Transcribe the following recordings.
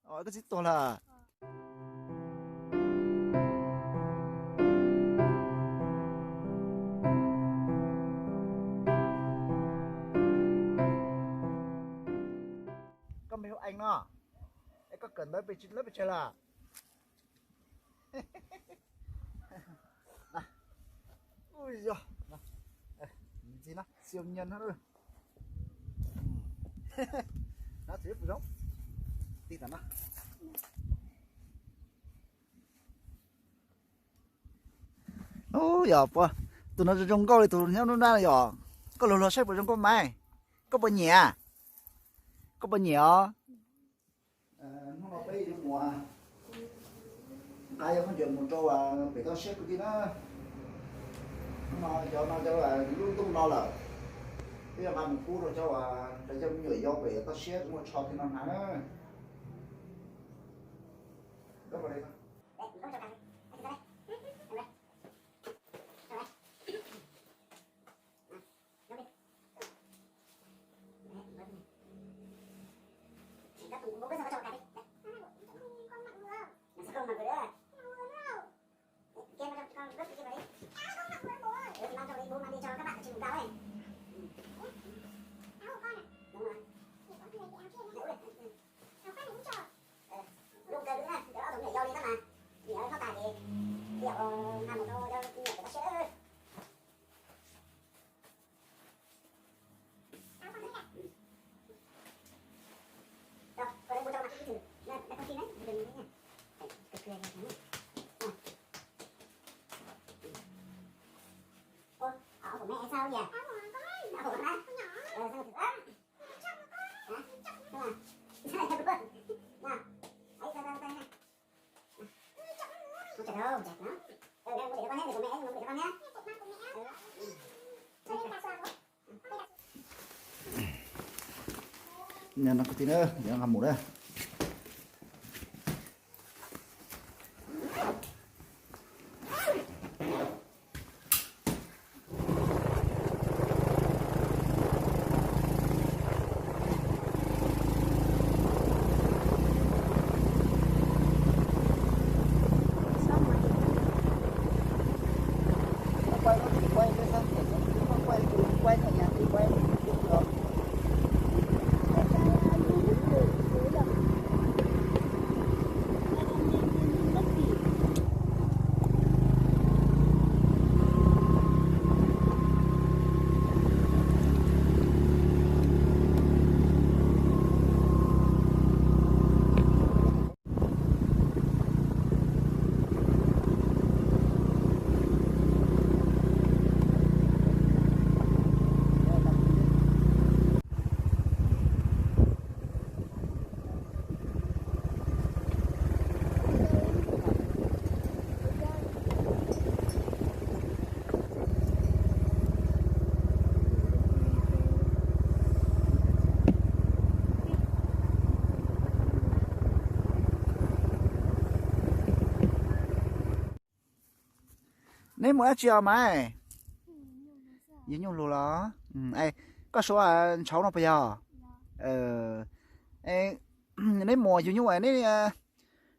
Koj txiv tuag lawm. Koj npe hu Ees no, es koj kawm ntawv pes tsawg lawm? Ntxhi no, siav nyias no. Tiv tam no. Yog, tus no zoo nkauj li tus nyob nruab nrab no yog. Koj luag luag saib puas zoo nkauj mas. Koj puas nyiam? Koj puas nyiam os? Hnub no peb yuav mus nqa yog khaub ncaws mus rau pem toj siab kwv tij na. Hnub no cov no cov lub ntuj no lawm, peb yuav nqa mus pub rau cov, rau cov me nyuam yaus pem toj siab muaj tsho thiab no hnav na. Nqa mus na. Neb mus dab tsi os mas? Yug nyuj lug los? Koj suav ntshauv no puas yog? Neb mus yug nyuj, neb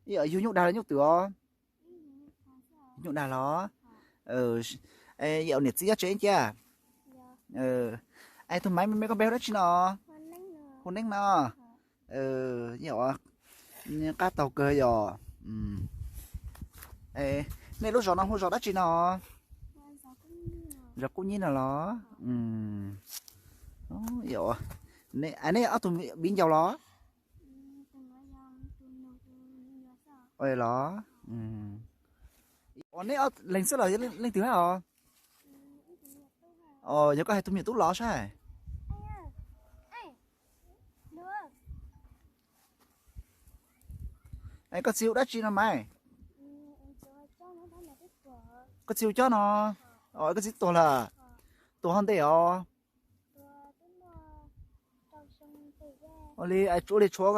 yug nyuj dag los nyuj twm os? Nyuj dag los? Yog niam txiv nyob tsev cia. Es tus maiv me me koj npe hu dab tsi no? Hu Neeb no. Qab taug kawg yog. Nej lub zos no hu zos dab tsi no? Zos Kub Nyib no los? Nej ob tug viv ncaus los? Los? Neb ob leeg xwb los yog leej twg hab os? Yog koj hais tus me nyuam tub los saib. Koj txiv hu dab tsi no mas? Koj txiv hu Cob no. Koj txiv tuag lawm? Tuag ho ntev os? Ua li, ua li tshuav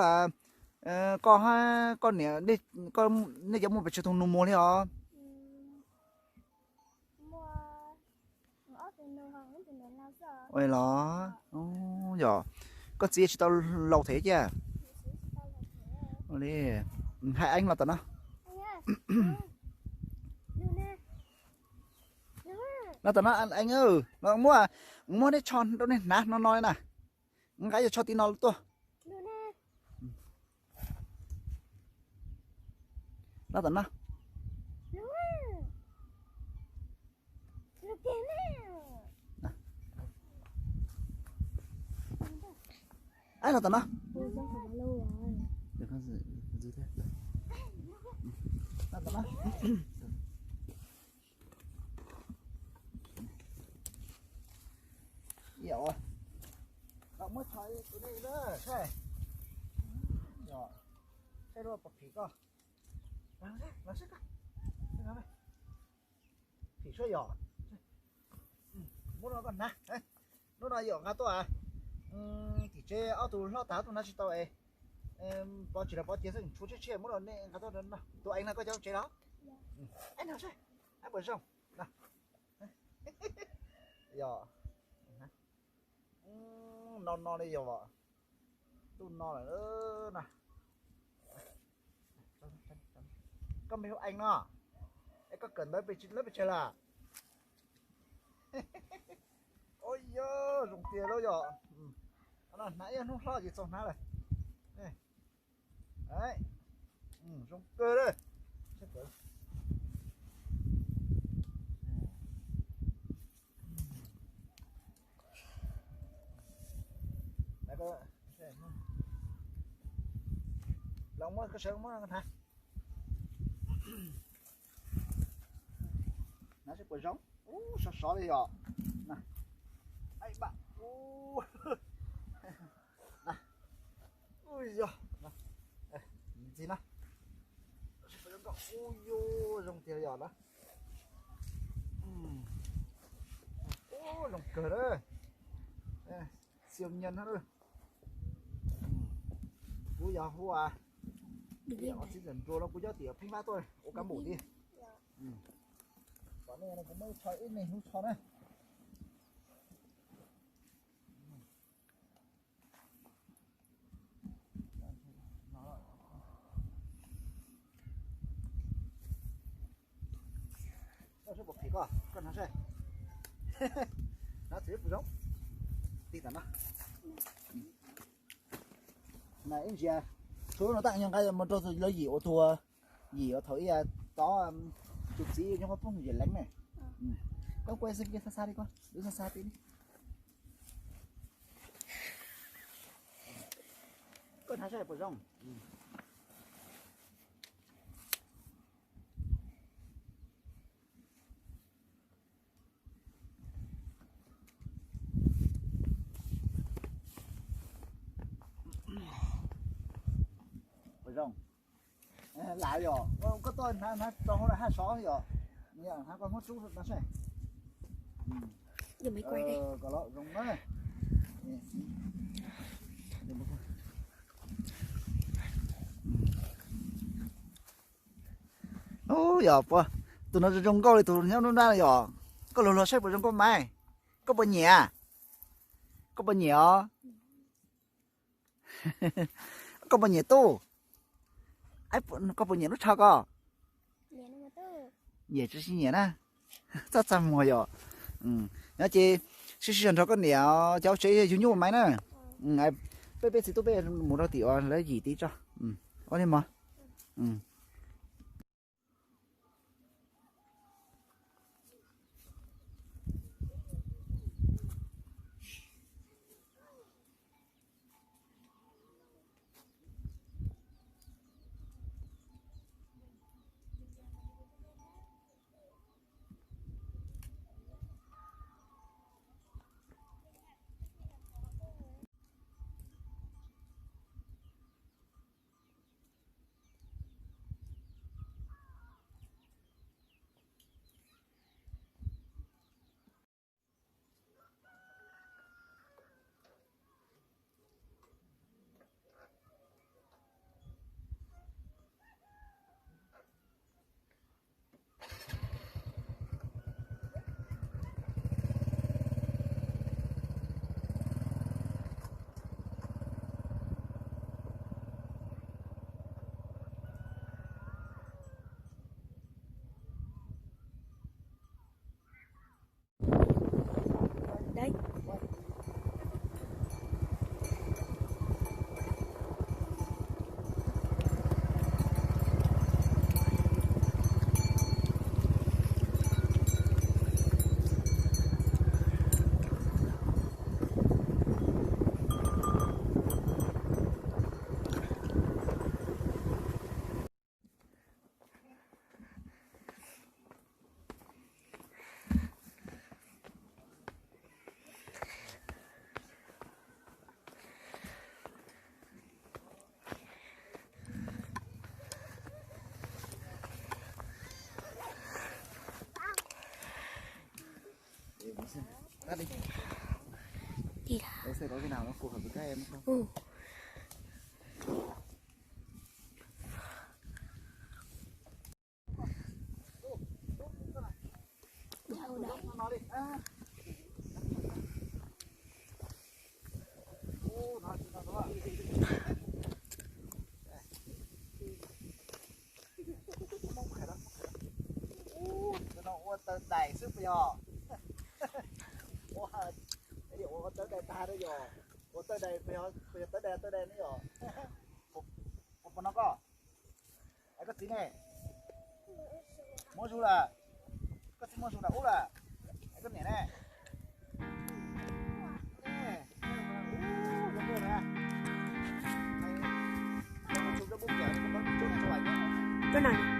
koj hab koj niam, nej cov muaj pes tsawg tug nus muag li os? Ua li los? Yog koj txiv tsis tau laus thiab cia? Li, hais eeb los tom no. Los tom no eeb, los muab, muab nej tsho rau nej hnav no no li na. Nqa yog tsho tim no tuaj. Los tom no. Ab, los tom no. Los tom no. Yog, los muab tsho tus nej na, saib. Yog, saib lub puas phim koj. Los saib koj. Phim suab yog. Muab no koj hnav. Hnub no yog nqa tuaj, tim tsev ob tug hlob tas tuaj hnav tsis tau es, pov tsis los pov cia xwb, tshuav tshiab tshiab, muab rau nej nqa tuaj no. Tus eeb no koj cov tsev los? Eeb no saib, eeb puas zoo? Yog, no no li yog, tuaj no lawm na. Koj npe hu eeb no, es koj kawm ntawv pes tsis lawv pes tsawg lawm? Ua yog zoo tiag lauj yog. Hnav ib hnub hlob ces txaus hnav lawm. Zoo kawg lawm. Los muab koj sawv muab hnav. Hnav seb puas zoo. Ub, sov sov li yog. Ua, ntxig na. Ua, zoo tiag yog na. Ub, zoo kawg lawm. Xiu nyias na. Kuv yog hu, txiv ntxawm Nruas no kuv nyob tim Pheej Vab tuaj ua kab npum thiab. Kom nej, kuv muab tsho ib me hnub tsho na. Koj saib puas phim koj, koj hnav saib. Hnav txiv puas zoo. Tij tam no. Ib ntsia, tshuav no taj nyog nqa mus rau lawv yim ua tua, yim ua thaum ib tov tus txiv nyob qhov phooj ywg leev ne. Koj kuaj xwb, xa xa li koj, xa xa ti li. Koj hnav saib puas zoo. Puas zoo? Lam yog koj tuaj hnav hnav rau hauv haj sov yog, hnav koj muab rub no saib. Kom los zoo na. Ub, yog puas, tus no zoo nkauj li tus nyob nruab nrab no yog. Koj luag luag saib puas zoo nkauj mas. Koj puas nyiam? Koj puas nyiam os? Koj puas nyiam tub? Koj puas nyiam lub tsho ko? Nyiam tsis nyiam na? Txaj txaj muag yog. Nyob ces sib sib zog nrog koj niam cov tsev yug nyuj ua maiv na. Peb peb txiv tub peb mus rau tim uas lawv yim tid tso. Ua li mog. Tắt đi. Đi ra. Để xe có khi nào nó phù hợp với các em không? Ừ. Ua tawv dais xwb puas yog? Ua tawv dais tag yog? Ua tawv dais puas yog, tawv dais tawv dais ne yog? Puas no koj? Koj txiv ne? Muab zus lawm. Koj txiv muab zus nram ub lawm. Koj niam ne? Koj na.